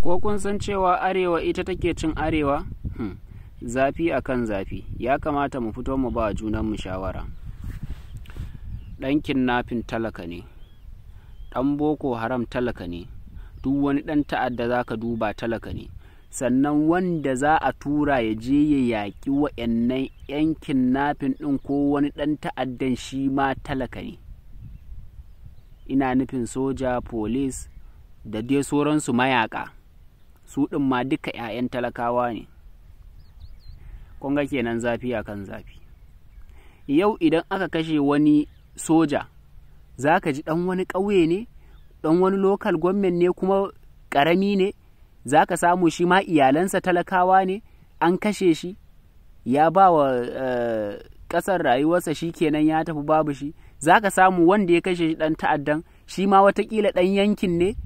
Ko kun san cewa Arewa ita take cin Arewa? Zafi akan zafi, ya kamata mu fito mu ba junanmu shawara. Ɗan kidnapping talaka ne, ɗan Boko Haram talaka ne, duk wani ɗan ta'adda za ka duba talaka ne. Sannan wanda za a tura ya je ya yaƙi wa'annan 'yan kidnapping ɗin ko wani ɗan ta'addan, shi ma talaka ne. Ina nufin soja, police da dai sauransu mayaƙa, su ɗin ma duka 'ya'yan talakawa ne. Kun ga kenan zafi akan zafi. Yau idan aka kashe wani soja, za ka ji ɗan wani ƙauye ne, ɗan wani local government ne, kuma ƙarami ne, za ka samu shi ma iyalansa talakawa ne. An kashe shi, ya ba wa ƙasar rayuwarsa, shi kenan ya tafi, babu shi. Za ka samu wanda ya kashe shi, ɗan ta'addan, shi ma watakila ɗan yankin ne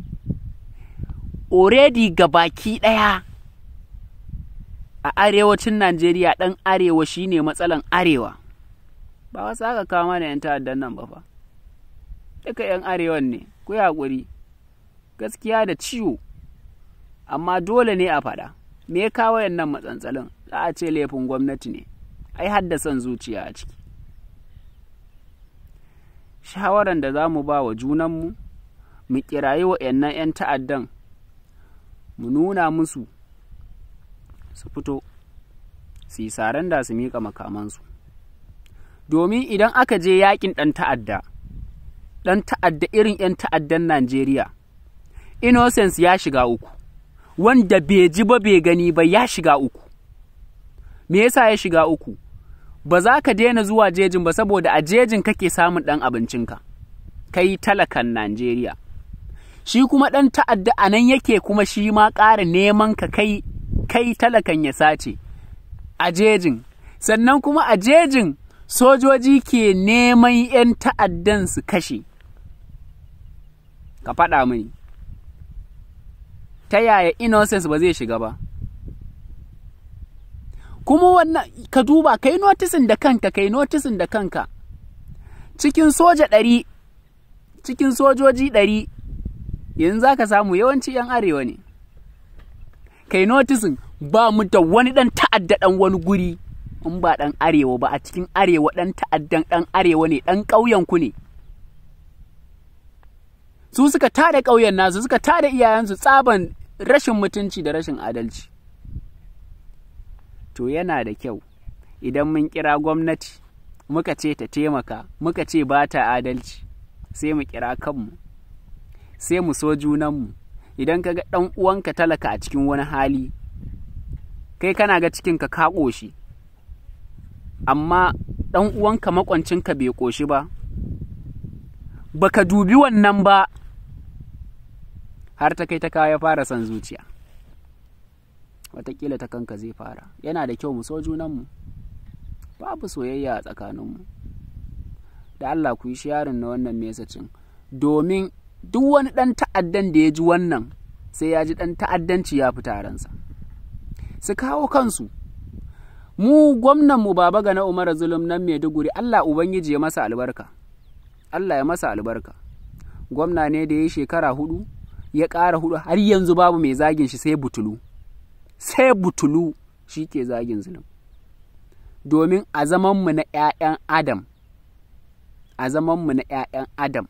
already. Baki ɗaya a arewacin Najeriya, ɗan arewa shine matsalan arewa. Ba wasu aka kawo mana 'yan ta'addan nan ba fa, duka 'yan arewan ne. Ku yi haƙuri, gaskiya da ciwo, amma dole ne a faɗa. Me ya kawo nan matsantsalin? Za a ce laifin gwamnati ne, ai hadda son zuciya a ciki. Shawaran da za mu ba wa junanmu, mu kirayi wa'annan 'yan ta'addan, mu nuna musu su fito su yi surrender, su miƙa makamansu. Domin idan aka je yakin ɗan ta'adda, ɗan ta'adda irin 'yan ta'addan Najeriya, innocence ya shiga uku. Wanda bai ji ba bai gani ba ya shiga uku. Me yasa ya shiga uku? Ba za ka daina zuwa jejin ba, saboda a jejin kake samun ɗan abincinka, kai talakan Najeriya. Shi kuma ɗan ta'adda a nan yake, kuma shi ma ƙara neman ka kai talakan ya sace a jejin. Sannan kuma a jejin sojoji ke neman 'yan ta'addan su kashe. Ka faɗa mini ta yaya innocence ba zai shiga ba? Kuma wannan ka duba, kai noticing da kanka, kai noticing da kanka, cikin soja 100, cikin sojoji 100 yanzu, za ka samu yawanci 'yan arewa ne. Kai noticing, ba mu da wani ɗan ta'adda ɗan wani guri in ba ɗan arewa ba. A cikin arewa, ɗan ta'addan ɗan arewa ne, ɗan ƙauyen ku ne. Su suka tada ƙauyen nasu, suka tada iyayensu, tsaban rashin mutunci da rashin adalci. To, yana da kyau idan mun kira gwamnati, muka ce ta taimaka, muka ce ba ta adalci, sai mu kira kanmu, sai mu so junanmu. Idan ka ga ɗan uwanka talaka a cikin wani hali, kai kana ga cikinka ka ƙoshi, amma ɗan uwanka makwancinka bai ƙoshi ba, baka dubi wannan ba, har ta kai ta kawo ya fara son zuciya, watakila ta kanka zai fara. Yana da kyau mu so junanmu. Babu soyayya a tsakaninmu. Da Allah ku yi sharing na wannan message, domin duk wani ɗan ta'addan da ya ji wannan, sai ya ji ɗan ta'addanci ya fita ransa. Su kawo kansu. Mu gwamnan mu Baba Gana Umar Zulum nan Maiduguri, Allah Ubangiji ya masa albarka, Allah ya masa albarka. Gwamna ne da ya yi shekara 4, ya ƙara 4, har yanzu babu mai zagin shi sai butulu, sai butulu shi ke zagin Zulum. Domin a zamanmu na 'ya'yan Adam, a zamanmu na 'ya'yan Adam,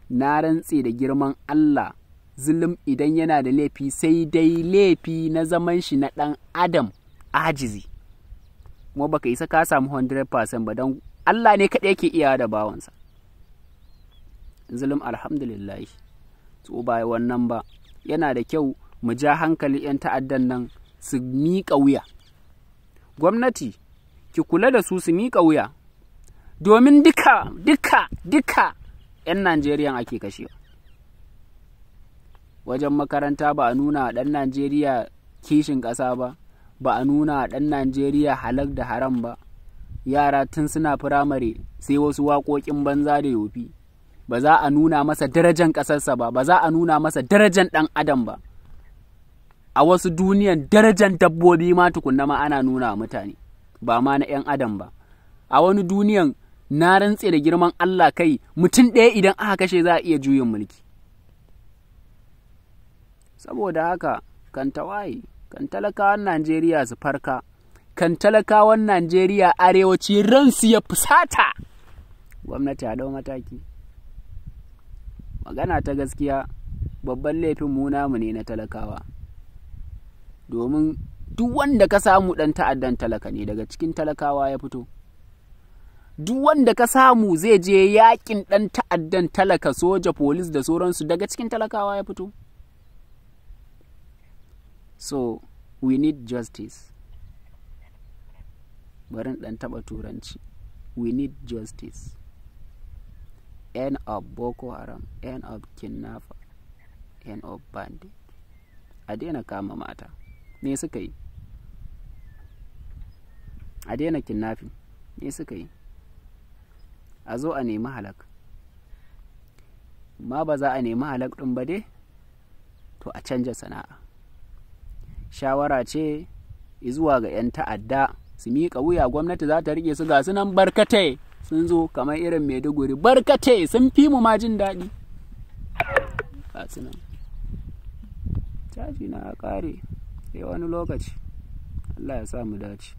na rantse da girman Allah, Zulum idan yana da laifi, sai dai laifi na zaman shi na ɗan Adam ajizi, kuma baka isa ka samu 100% ba, don Allah ne kaɗai yake iya da bawansa. Zulum, alhamdulillah. To, ba wannan ba, yana da kyau mu ja hankali 'yan ta'addan nan su miƙa wuya. Gwamnati ki kula da su, su miƙa wuya, domin duka duka duka 'yan Najeriya ake kashewa. Wajen makaranta ba a nuna ɗan Najeriya kishin ƙasa ba, ba a nuna ɗan Najeriya halak da haram ba. Yara tun suna firamare sai wasu waƙoƙin banza da yofi. Ba za a nuna masa darajan ƙasarsa ba, ba za a nuna masa darajan ɗan adam ba. A wasu duniyan darajan dabbobi ma tukunna ma ana nuna mutane, ba ma na 'yan adam ba. A wani duniyan, na rantse da girman Allah, kai, mutum ɗaya idan aka kashe za a iya juyin mulki. Saboda haka Kan tawaye, kan talakawan Najeriya su farka, kan talakawan Najeriya arewaci ransu ya fusata, gwamnati a dau mataki. Magana ta gaskiya, babban laifin mu namu ne na talakawa, domin duk wanda ka samu ɗan ta'addan talaka ne, daga cikin talakawa ya fito. Duk wanda ka samu zai je yakin ɗan ta'addan talaka, soja, polis da sauransu, daga cikin talakawa ya fito. So we need justice. Bari ɗan taɓa Turanci. We need justice. End of Boko Haram, end of kidnapper, end of bandit. A daina kama mata, me suka yi? A daina kidnapping, me suka yi? A zo a nemi halak. Ma ba za a nemi halak ɗin ba dai, to a canja sana'a. Shawara ce zuwa ga 'yan ta'adda, su miƙa wuya, gwamnati za ta riƙe su. Ga su nan barkatai sun zo, kamar irin Maiduguri, barkatai sun fi mu ma jin daɗi. Ga su nan. Caji na ƙare, sai wani lokaci. Allah ya sa mu dace.